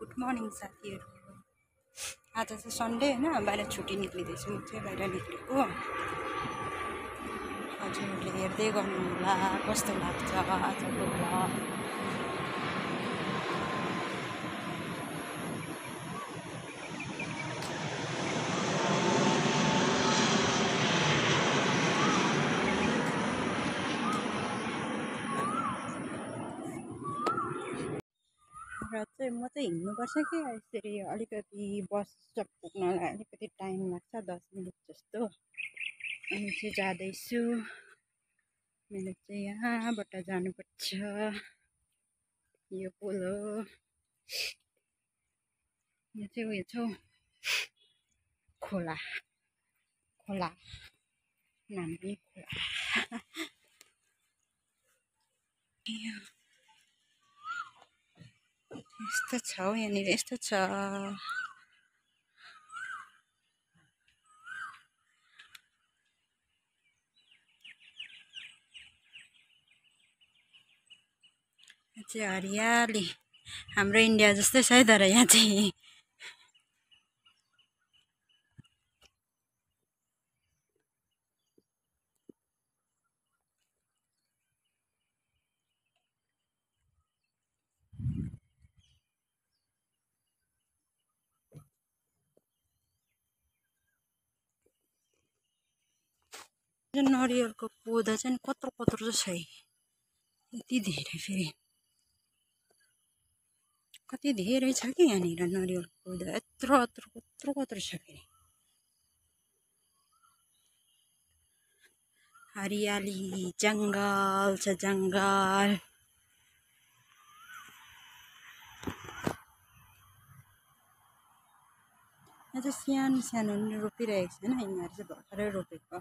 Good morning साथीहरू। आज चाहिँ सन्डे होइन, बाहिर छुट्टी निक्लिँदैछु। म चाहिँ बाहिर निक्लेको। हजुरहरूले हेर्दै गर्नुहोला कस्तो लाग्छ आजको भ्लग। र चाहिँ म चाहिँ हिँड्नुपर्छ कि यसरी अलिकति बस स्टप पुग्नलाई अलिकति टाइम लाग्छ, 10 मिनट जस्तो। अनि चाहिँ जाँदैछु। मैले चाहिँ यहाँबाट जानुपर्छ। यो पुल हो। यो चाहिँ उयो छ खोला खोला नाम पनि खोला। यस्तो छ हौ, यहाँनिर यस्तो छ। यहाँ चाहिँ हरियाली, हाम्रो इन्डिया जस्तै छ है। तर यहाँ चाहिँ नरिवलको पौधा चाहिँ कत्रो कत्रो चाहिँ छ है। यति धेरै, फेरि कति धेरै छ कि यहाँनिर नरिवलको पौधा। यत्रो यत्रो कत्रो कत्रो छ फेरि। हरियाली, जङ्गल छ जङ्गल। यहाँ चाहिँ सानो सानो रोपिरहेको छ होइन, यिनीहरू चाहिँ भर्खरै रोपेको।